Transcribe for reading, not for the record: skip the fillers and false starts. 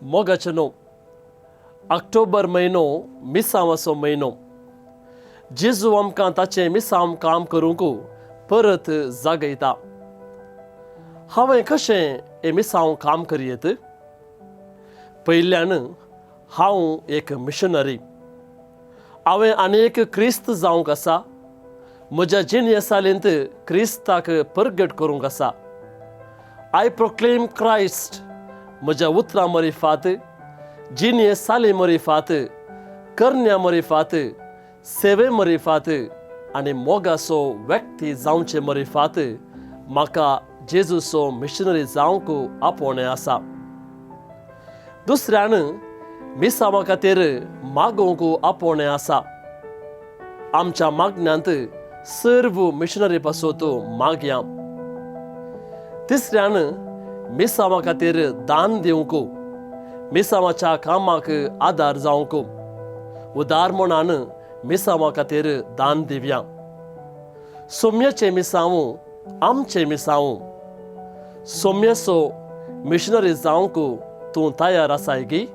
मोगाचें न्हू, ऑक्टोबर म्हयनो मिसांवाचो म्हयनो. जेजू आमकां ताचें मिसांव काम करूंक परत जागयता. हांवें कशें हें मिसांव काम करयेत? पयल्यान हांव एक मिशनरी. हांवें आनी एक क्रिस्त जावंक आसा. म्हज्या जिणेसालींत क्रिस्ताक परगट करूंक आसा. I proclaim Christ म्हज्या उतरां मरिफात, जिणे साली मरिफात, करण्या मरिफात, सेवे मरिफात आनी मोगाचो व्यक्ती जावचे मरिफात म्हाका जेजूचो मिशनरी जावंक आपोवणें आसा. दुसऱ्यान मिसांवा खातीर मागोवंक आपोवणें आसा. आमच्या मागण्यांत सर्व मिशनरी पासत मागया. तिसऱ्यान मिसांवा खातीर दान दिवंक, मिसांवाच्या कामाक आदार जावंक उदार मनान मिसांवा खातीर दान दिवया. सोम्याचें मिसांव आमचें मिसांव. सोम्याचो मिशनरी जावंक तूं तयार आसाय गी?